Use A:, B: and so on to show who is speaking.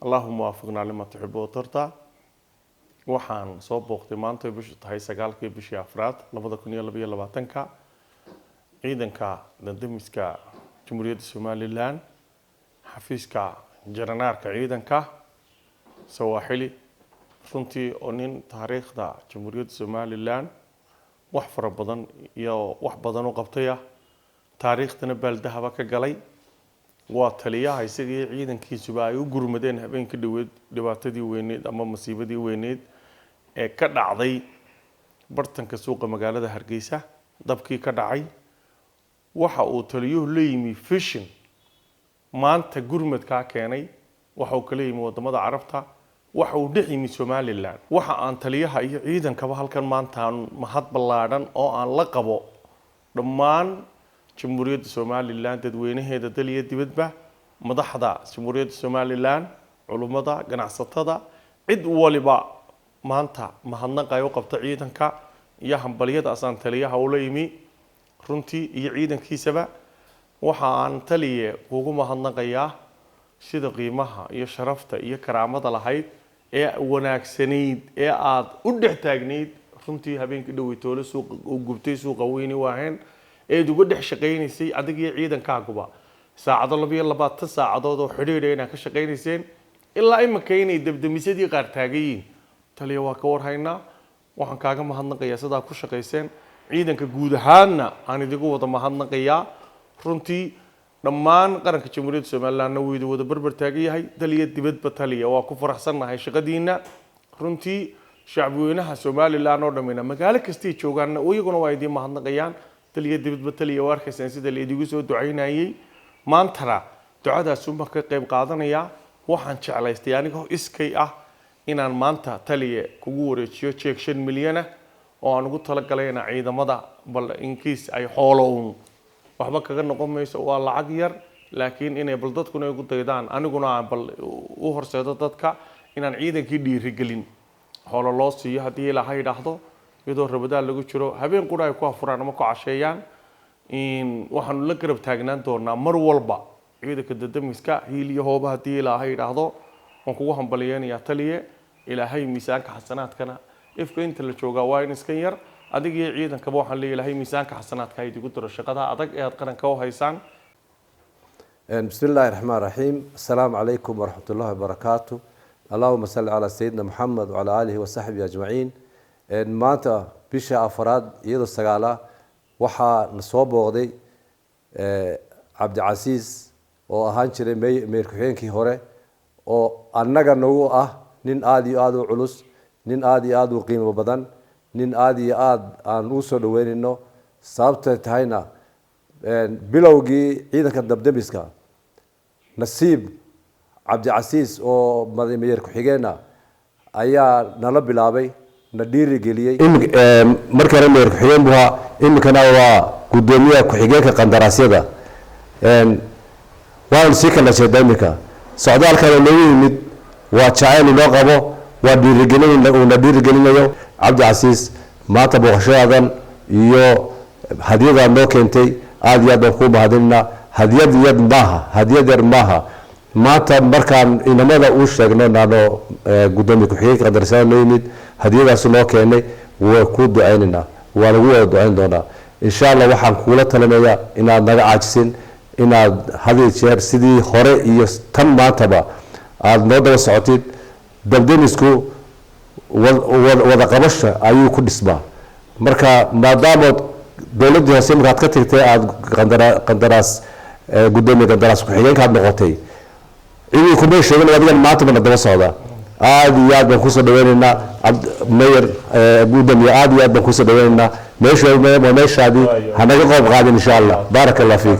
A: اللهم وافقنا لما تحب وترضى. Waxaan soo booqday maanta, bishu tahay 9-kii bishii afraad 2022-ka, ciidanka dabdamiska Jamhuuriyadda Somaliland, xafiiska janaraalka ciidanka Sawaaxili. Runtii oo nin taariikhda Jamhuuriyadda Somaliland wax fara badan iyo wax badan u qabtay ah, taariikhdana baaldahaba ka galay, waa taliyaha isaga iyo ciidankiisuba ay u gurmadeen habeenka dhaweed dhibaatadii weyneyd ama masiibadii weyneyd ee ka dhacday bartanka suuqa magaalada Hargeysa, dabkii ka dhacay. Waxa uu taliyuhu la yimi vision maanta gurmadkaa keenay. Waxa uu kala yimi wadamada Carabta, waxa uu dhex yimi Somaliland. Waxa aan taliyaha iyo ciidankaba halkan maanta aan mahad ballaadhan oo aan la qabo dhammaan Jamhuuriyadda Somaliland dadweynaheeda dal iyo dibadba, madaxda Jamhuuriyadda Somaliland, culummada, ganacsatada, cid waliba maanta mahadnaq ay u qabta ciidanka iyo hambalyadaas aan taliyaha ula yimi runtii iyo ciidankiisaba. Waxa aan, taliye, kugu mahadnaqayaa sida qiimaha iyo sharafta iyo karaamada lahayd ee wanaagsanayd ee aada u dhex taagnayd runtii habeenkii dhaweytoole suuqa uu gubtay, suuqa weyni waaheen, eed uga dhex shaqaynaysay adig iyo ciidankaaguba saacado, 22 saacadood oo xidhiidha inaad ka shaqaynayseen, ilaa iminka inay dabdamisadii qaar taagan yihiin. Taliya, waa ka warhaynaa. Waxaan kaaga mahadnaqayaa sidaa ku shaqayseen. Ciidanka guud ahaanna aan idigu wada mahadnaqayaa runtii. Dhammaan qaranka Jamhuuriyadda Somalilandna wuu idin wada berber taagan yahay, dal iyo dibadba. Taliya, waa ku faraxsannahay shaqadiina runtii. Shacbweynaha Somaliland oo dhamina, magaalo kastay joogaanna, iyaguna waa idiin mahadnaqayaan dal iyo dibadba. Taliya, waa arkaysaan sida la idigu soo ducaynayay. Maantana ducadaasuunbaan ka qayb qaadanayaa. Waxaan jeclaystay anigoo iskay ah inaan maanta, taliye, kugu wareejiyo jeeg 5 milyana oo aan ugu talagalay inaan ciidamada bal inkiis ay xoolo uun waxba kaga noqon mayso, waa lacag yar, laakiin inay bal dadkuna igu daydaan, aniguna aan bal u horseedo dadka inaan ciidankii dhiirigelin xoolo loo siiyo, haddii Ilaahay idhaahdo, iyadoo Ramadaan lagu jiro, habeen qura ay ku afuraan ama ku casheeyaan. Waxaanu la garab taagnaan doonaa mar walba ciidanka dabdamiska hiil iyo hooba, haddii Ilaahay idhaahdo. Waan kugu hambaliyeynayaa, taliye. Ilaahay miisaanka xasanaadkana, ifka inta la joogaa waa in iska yar, adiga iyo ciidankaba waxaan leeyahay Ilaahay miisaanka xasanaadka ha idigu daro shaqada adag ee aad qaranka u haysaan.
B: بسم الله الرحمن الرحيم. السلام عليكم ورحمة الله وبركاته. اللهم صل على سيدنا محمد وعلى آله وصحبه أجمعين. Maanta bisha afaraad iyadoo 9 waxaa na soo booqday Cabdicasiis oo ahaan jiray mayor ku-xigeenkii hore, oo annaga nagu ah nin aada iyo aada u culus, nin aada iyo aada u qiimo badan, nin aada iyo aada aan ugu soo dhaweynayno. Sababtay tahayna, bilowgii ciidanka dabdemiska nasiib Cabdicasiis oo mayor ku-xigeenna ayaa nala bilaabay, na dhiirigeliyey. Markii hore mayor ku-xigeen buu ahaa, iminkana waa guddoomiyaha ku-xigeenka qandaraasyada. Waanu sii kala jeedaa iminka socdaalkana noogu yimid waa jacayl inoo qabo, waa dhiirigelin uuna dhiirigelinayo. Cabdicasiis, maanta booqashadaadan iyo hadiyadaad noo keentay aada iyo aad baan kuu mahadinaynaa. Hadiyad yar maaha, hadiyad yar maaha. Maanta markaan inamada uu sheegno naano guddoomiye ku-xigeenka qandaraasyada noo yimid, hadiyadaasu noo keenay, waa kuu ducaynaynaa, waa lagu wada ducayn doonaa, insha Allah. Waxaan kuula talinayaa inaad naga caajisin, inaad had iyo jeer sidii hore iyo tan maantaba aada noo daba socotid. Dabdemisku wada qabasha ayuu ku dhismaa. Marka maadaamood dowladdii hoose markaad ka tagtay aada qandaraas guddoomiye qandaraas ku-xigeenka aad noqotay, cidii kumay sheegin, adigan maanta bana daba socda. Aada iyo aad baan kusoo dhaweyneynaa, mayor, guddoomiye, aada iyo aad baan kusoo dhaweyneynaa. Meesha waa meeshaadii, hanaga qoob qaadin, insha Allah. Baaraka Allah fiik.